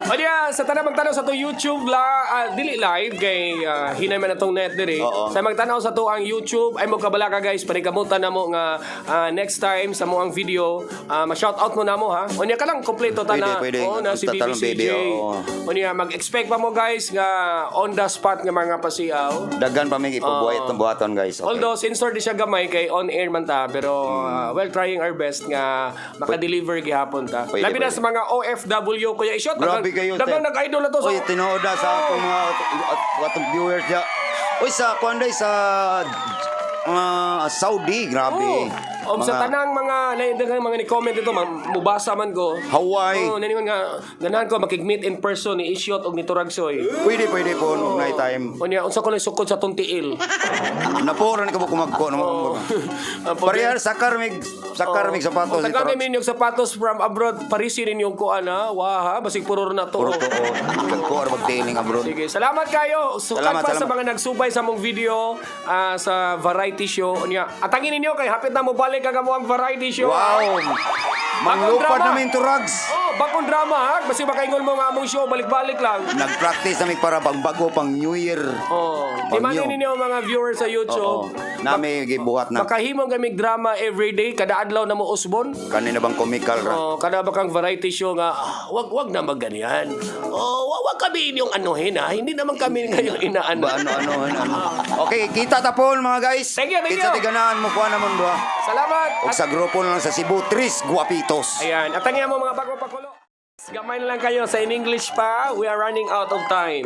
O diya, sa tanang magtanaw sa to YouTube la, dili live kay hinay man atong net diri. Oo. Sa magtanaw sa to ang YouTube ay mo kabala ka guys, panikamutan na mo nga next time sa mo ang video, ma-shout out mo na mo ha. Unya ka lang kompleto ta na. Pwede, pwede. Oo, na si Tatalong BBCJ. baby, oo. Unya mag-expect pa mo guys nga on the spot nga mga pasiaw. Daghan pa may ipabuhay itong buhaton, guys. Okay. Although sensor di siya gamay kay on air man ta pero well, trying our best nga maka-deliver gihapon ta. Pwede, Labi na pwede. sa mga OFW, Kuya Ishot. Grabe kayo, Dagang te. nag-idol na to sa Uy, tinuod na sa akong mga atong viewers diya. Uy, sa kuan day sa Saudi, grabe. Oo. O, sa tanang mga naidagang mga ni comment ito, mubasa man ko. Hawaii. Oo, naningon nga ganahan ko makig-meet in person ni Ishot og ni Turagsoy. Pwede, pwede po nung night time. Unya unsa ko lang sukod sa tong tiil. Napura ni ka mo kumagko no. Ang Parehar sakar mig sapatos Kung ni taga Torox. ninyo sapatos from abroad, parisin ninyong kuan ha. Wah, ha, basig puro na to. Puro to. Dagko ar magtiling abroad. Sige, salamat kayo. Sukat Salamat, pa sa salamat. mga nagsubay sa mong video sa variety show. Unya, atangin ninyo kay hapit na mo balik ang among variety show. Wow. Manglupad drama. namin Turags. Oh, bagong drama ha. Basi makaingon mo nga among show, balik-balik lang. Nag-practice namin para pangbago pang New Year. Oh, Pang timani new. ninyo mga viewers sa Oo. YouTube. Nami gibuhat na. Makahimong kami drama everyday kada adlaw na mo usbon. Kanina bang comical ra? Oh, kada ba kang variety show nga wag wag na magganyan. Oh, wag, wag kami inyong anuhin ha. Hindi naman kami ngayon inaano. Ba ano ano ano. ano. Okay, kita tapon mga guys. Thank you, thank Kita you. tiganaan mo kuha namon duha. Salamat. Og sa grupo na lang sa Cebu, Tris Guapitos. Ayan, at ang mo mga bago pakulo. Gamay na lang kayo sa in English pa, we are running out of time.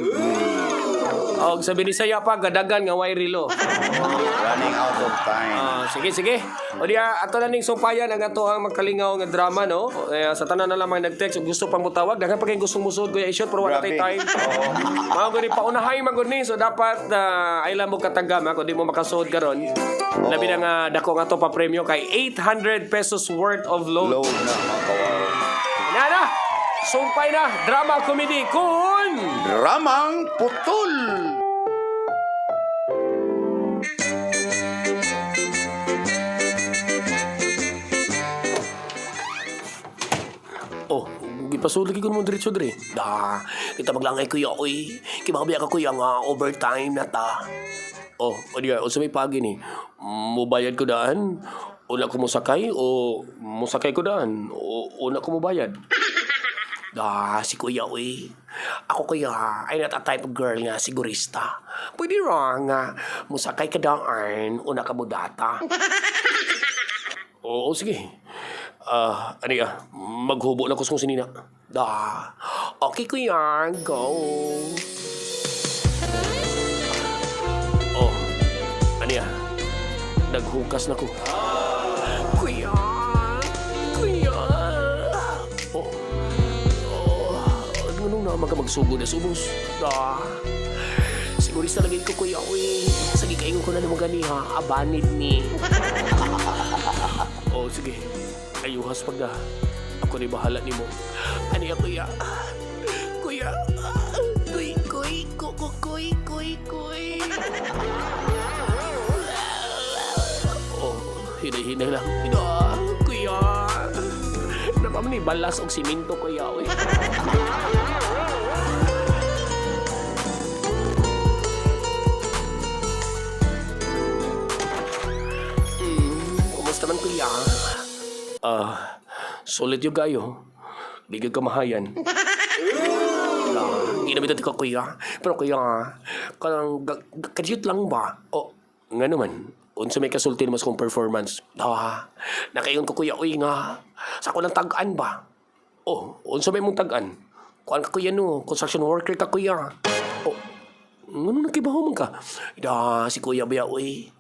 Og sa Binisaya pa, gadagan nga way rilo. Running out of time. Ah, sige, sige. O diya, ato na ning sumpayan ang ato ang magkalingaw nga drama, no? Eh, sa tanan na lang mga nag-text, kung gusto pang mutawag, daghan pa kayong gustong musuod, Kuya Ishot, pero wala Grabe. tay time. Oo. Mga gani, paunahay man gud ni. So, dapat ay lang mo katagam, ha, kung di mo makasuod karon. Labi na nga, dako nga to pa premyo kay 800 pesos worth of load. Load na mga kawawa. Na na! Sumpay na! Drama comedy kun! Dramang Putol! Oh, gipasulig ko mo diretso dire. Da, kita maglangay kuya oy. Kay baka ka kuya nga overtime na ta. Oh, o diya, unsa may pagi ni? Mubayad ko daan? Una ko mosakay o mosakay ko daan? O una ko mobayad? Da, si kuya oy. Ako kuya, ay not a type of girl nga sigurista. Pwede ra nga mosakay ka daan, una ka modata. Oo, sige. Ano ya? Maghubo na ko sa kung sinina. Da. Okay, kuya. Go. Oh, ano ya? Naghukas na ko. Kuya! Kuya! Oh. Oh, ano na ka magsugod na subos? Da. Sigurista lagi ko, kuya. Uy, sige, kaingon ko na naman gani, ha. Abanid ni. Oh, sige. Ayuhas pagda. Ako ni bahala nimo. Ano ya, kuya? Kuya. Kuy, kuy, ku, ku, kuy, kuy, kuy. Oh, hinay-hinay lang. Ina, kuya. Napaman ni balas og simento, kuya. Uy. Kumusta man, kuya? Sulit yung gayo. Di ka kamahayan. Hindi na bitaw ka, kuya. Pero kuya, kanang kadyot lang ba? O, nga naman. Unsa may kasulti mas kong performance. Ah, nakaingon ko kuya, uy nga. Sa ko lang tag-an ba? Oh, unsa may mong tag-an? Kuan ka kuya no, construction worker ka kuya. Oh, ngano nakibaho man ka? Da, si kuya ba uy.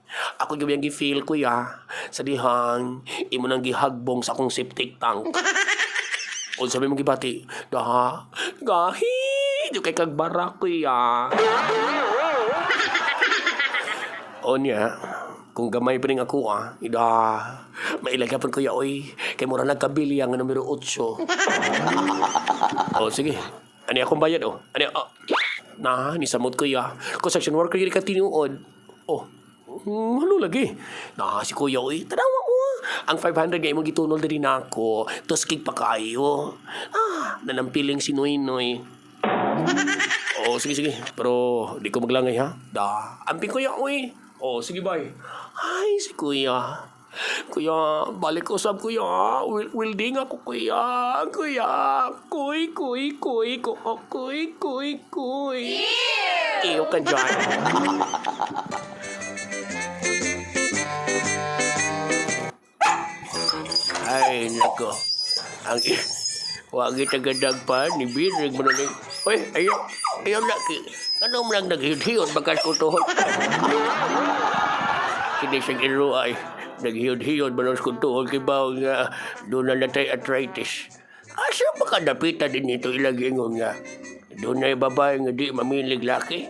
Ako gyud ang gi-feel kuya sa dihang imo nang gihagbong sa akong septic tank. Unsa may mong gibati? Da, gahi, di kay kag bara kuya. Onya, kung gamay pa rin ako ida, mailagay pa kuya, oy, kay mura nagkabili ang numero 8. Oh, sige. Ano akong bayad, oh? Ano, oh. Na, ni samot kuya. Construction worker yun ka tinuod. Oh, ano lagi? Na, si kuya, oy, tanawa mo, ah. Ang 500 nga imong gitunol diri nako, tuskig pa kaayo. Ah, nanampiling si Noy Noy. Oo, sige, sige. Pero di ko maglangay, ha? Da. Amping kuya, uy. Oo, sige, bye. Ay, si kuya. Kuya, balik ko sab kuya. Wilding ako, kuya. Kuya, kuy, kuy, kuy, ko, oh, kuy, kuy, kuy. Iyo ka dyan. Ay, nako. Ang wagi tagadag pa ni Birig mo na. Uy, ayaw, ayaw na. Ano mo lang naghihiyod bakas ko tuhod. Kini siyang iro ay naghihiyod-hiyod balas ko tuhod kay bawo nga doon na natay arthritis. Asa makadapitan din ito ilang ingon nga doon na babae nga di mamilig laki.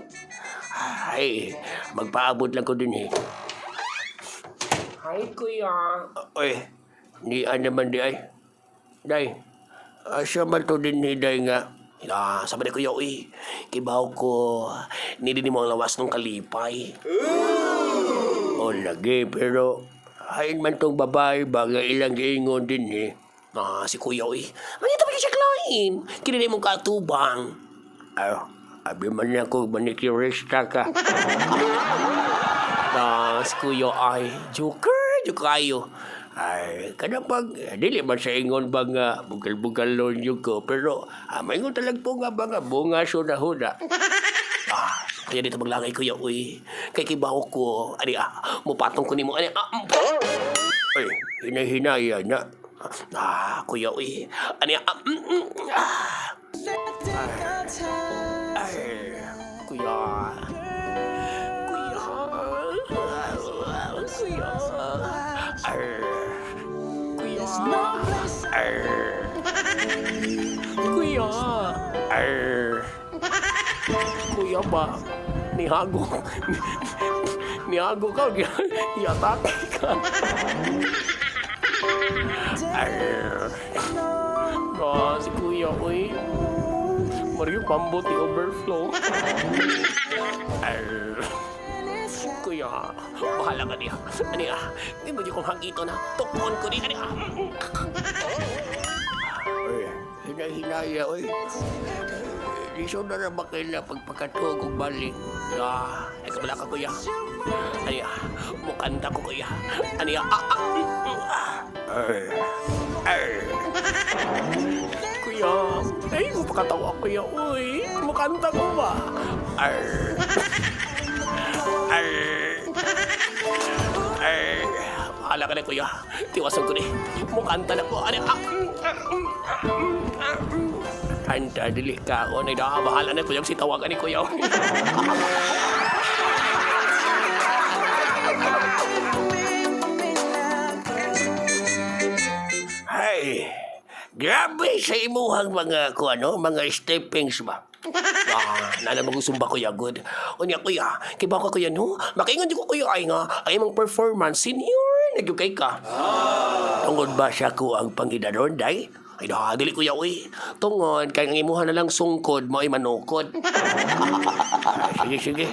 Ay, magpaabot lang ko din eh. Hi, kuya. Oy, ni naman di ay. Day, asa man to din ni Day nga. Ah, sabi ni kuya, uy, kibaw ko, nili ni mo ang lawas ng kalipay. O lagi, pero hain man tong babae ba nga ilang giingon din eh. Ah, si kuya, uy, manito pa siya klain. Kinili mong katubang. Ay, abi man ako, manicurista ka. Ah, si kuya ay, joker, joker kayo. Ay, kada pag, dili man sa ingon ba nga, bugal-bugal yun ko, pero, maingon talag po nga ba nga, bunga suda-huda. Ah, kaya dito maglangay kuya, uy. Kay kibaw ko, ani ah, mupatong ko nimo, ani ah, Ay, hinahinaya na. Ah, kuya, uy. Ani ah, ah. Ay, kuya. Kuya. Kuya. Arr. Kuya. Arr. Kuya. Arr. Kuya ba? Nihago. Nihago ka. Yatake ka. Arr. Ah, si kuya, uy. Mario, pambot ni overflow. Arr. Kuya, bahala ka niya. Ano ah, hindi mo di kong hangito na. Tukon ko ni, ano ah. Uy, hinahinaya, uy. Liso na na makila pagpagkatuog og balik. Ah, ay kabala ka, kuya. Ano ah, mukanta ko, kuya. Ano ah, ah, ah. Ay, ay. Kuya, ay, mapakatawa, kuya, uy. Mukanta ko ba? Arr. Arr. Arr. Bahala ka na, kuya. Tiwasan ko ni. Mukanta na ko. Ano, ah, ah, ah, ah, mm. Kanta, dili ka. O, nay, da, bahala na, kuya. Si tawagan ni kuya. Ay, grabe sa imuhang mga kuano, mga steppings ba? Ah, nana magusumba kuya good. Unya kuya, kiba ko kuya no. Makaingon di ko kuya ay nga ay imong performance senior nagyugay ka. Tungod ba siya ko ang pangidaron day? Ay da, dili kuya uy. Tungod kay ang imuha na lang sungkod mo ay manukod. Ah, sige, sige.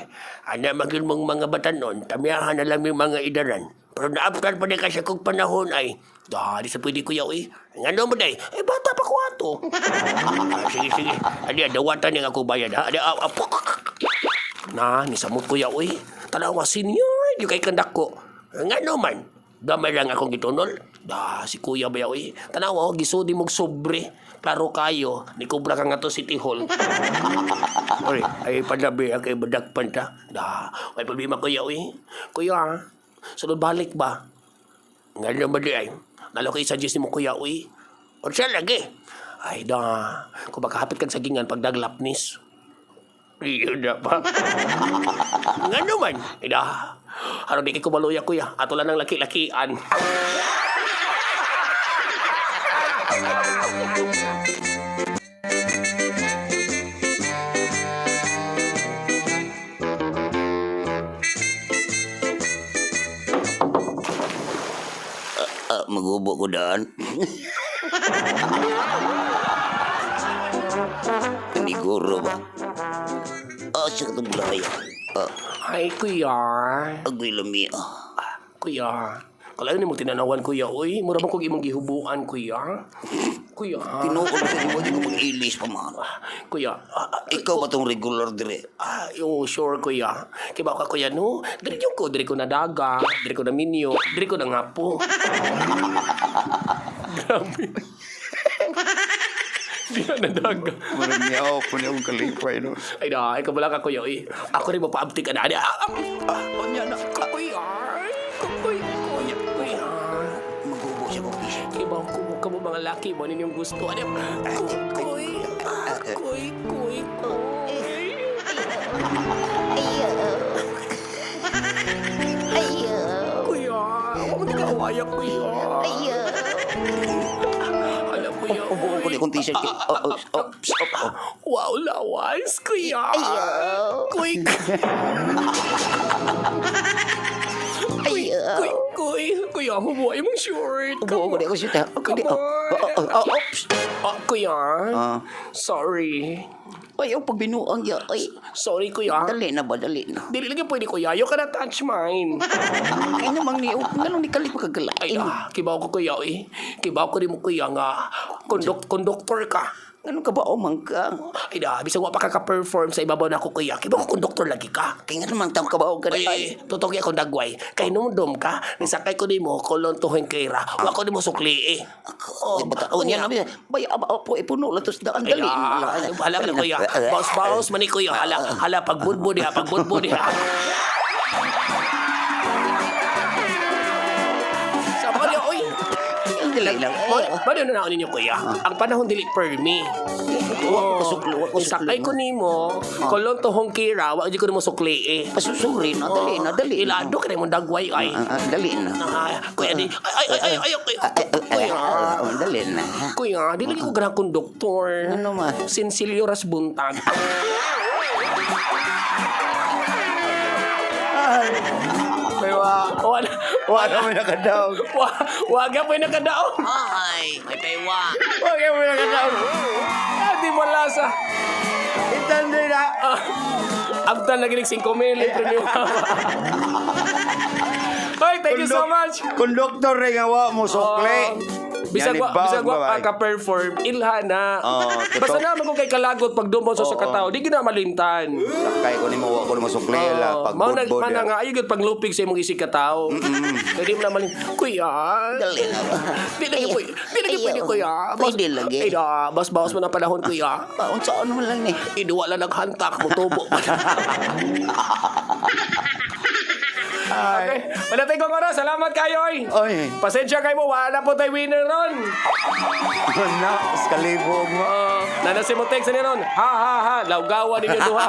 Ana magyud mong mga batanon, tamiyahan na lang yung mga idaran. Pero naaptan pa di ka sa kong panahon ay, da, di sa pwede kuya uy. Ngano mo day? Eh, bata pa ko ato. Ah, sige, sige. Adi, dawatan niyang ako bayad ha. Adi, ah, ah, puk. Na, nisamot kuya uy. Tanawa senior, di kay kandak ko. Ngano man? Gamay lang akong gitunol. Da, si kuya ba uy. Tanawa, oh, gisudi mong sobre. Klaro kayo, ni kubra ka nga to City Hall. Oy, ay padabi ang kay badakpan ta. Da, ay problema kuya uy. Kuya, sunod balik ba? Ngano ba di ay? Nalo kay suggest nimo kuya uy. Unsa lagi? Ay da, kung makahapit kag sagingan pagdaglapnis. Iyon na pa. Ngano man? Ay da, aron di kay kumaluya kuya. Ato lang ng laki-lakian. Ah, magubo ko daan. Paniguro ba? Ah, siya katong bulaya. Ah, Ay kuya. agoy lami. Ah, Kuya, Kalayo nimo tinanawan, kuya, oy. Mura man kog imong gihubuan, kuya. Kuya. Tinuod sa imo, di ko mag-ilis pa man. Kuya. Ikaw ba tong regular dire? Oh, sure, kuya. Kay ba ka, kuya, no? Diri yung ko, diri ko nadaga, diri ko na minyo, diri ko na ngapo. Grabe. Di na nadaga. Murag niya ako po niya akong kalipay, no? Ay na, ikaw wala ka, kuya, oy. Ako rin mapaabtik ka na. Unya na. Kuya, kuya, kuya, kuya. Magubo siya kong t-shirt. Kay ba ko kamo mga laki mo ninyong gusto. Ano? Kuy, kuy, kuy, kuy. Ayaw. Ayaw. Kuya, huwag mo di ka awaya, kuya. Ayaw. Alam, kuya. Ubuon ko niya akong t-shirt. Oh. Wow, lawas, kuya. Ayaw. Kuy, kuy, Ayaw. kuy, kuy, kuya, hubuay mong short. Ubuon ko niya akong shirt, ha? Okay, Come oh, on. oh, oops. Oh, kuya. Ah. Sorry. Ay, ang pagbinuang ya. Ay, Sorry, kuya. dali na ba? Dali na. Dili lagi pwede, kuya. You cannot touch mine. Ay, namang ni, nganong ni kalit Ay, makagalain. kibaw ko, kuya, eh. Kibaw ko rin mo, kuya, nga konduktor ka. Nganong ka ba, oh, mangka? Ay, da, bisag wa pa ka ka-perform sa ibabaw na ako, kuya. Kibaw ko konduktor lagi ka. Kaya nga naman, tao ka ba, oh, Ay, ganun. ay, totoo kaya akong dagway. Kay numdum ka, nisakay ko nimo, kolon tuhin kay ra. Wa ko nimo sukli eh. Oh, bata, oh, niya namin. Bay, aba, po, ipuno lang tos daan. Ay, Dali. hala ka na, kuya. Baos, baos, mani, kuya. Hala, hala, pagbudbo diha, pagbudbo diha. Sa mga niya, oy. Dali lang. Mano na naon ninyo, kuya? Ang panahon dili permi. Wa ko kasuklo, wa ko suklo. Sakay ko nimo, kolon tohong kira, wa di ko nimo sukli eh. Pasusuri na, dali na, dali na. Ilado ka na imong dagway ay. Dali na. Kuya di ay ay ay ay ay, Ay, kuya. dali na. Kuya, di lagi ko ganang konduktor. Ano man? Sinsilyo ras buntag. Ay, wa. Wala. Wa na may nakadaog. Wa, waga po yung nakadaong. Ay, may paywa. Waga po yung nakadaong. Di mo lasa. Itande na. Abdan lagi ng 5 mil libre ni Mama. Hoy, thank you so much. Konduktor rin nga wa mo sukli. Bisag wa pa ka-perform, ilha na. Oo, totoo. Basta naman kung kay kalagot pag dumo sa katao, di gina malintan. Sakay ko nimo wa ko nimo sukli la pag Mao na budbud. mana nga ayo gyud paglupig sa imong isig katao. Kay di mo na malin. Kuya. Dali na. Di lagi po. Di lagi pwede, kuya. Pwede lagi. Ay, da, bas bawas mo na panahon, kuya. Paun sa ano lang ni. Iduwa lang naghantak, mutubo pa. Okay. Wala tayong oras. Salamat kayo, oy. Oy. Pasensya kayo mo, wala po tayo winner ron. Na, skalibog mo. Nana si mo text ni ron. Ha ha ha, lawgawa ninyo duha.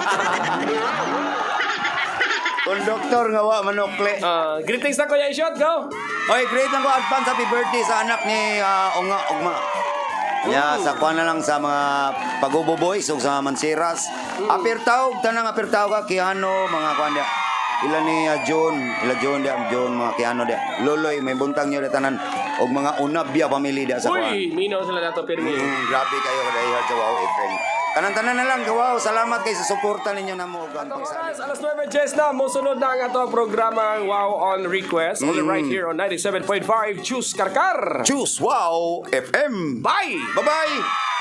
Konduktor nga wa manukli. Greetings na, Kuya Ishot, go. Oy, great lang ko advance happy birthday sa anak ni Onga Ugma. Ya, sa kuan na lang sa mga Pagubo Boys ug sa Mansiras. Apir taog tanang apir taog ka Kiano mga kuan dia. Ila ni John, ila John dia, John mga Kiano dia. Loloy may buntang niyo dia tanan og mga Unabia family dia sa kuan. Uy, minaw sila nato pirmi. Grabe kayo dahil sa Wow FM. Tanan-tanan na lang, wow. Salamat kay sa suporta ninyo namo ug ang pagsali. Oras, alas 9:10 na, musunod na ang ato programang Wow on Request. Only right here on 97.5 Choose Karkar. Choose Wow FM. Bye! Bye-bye.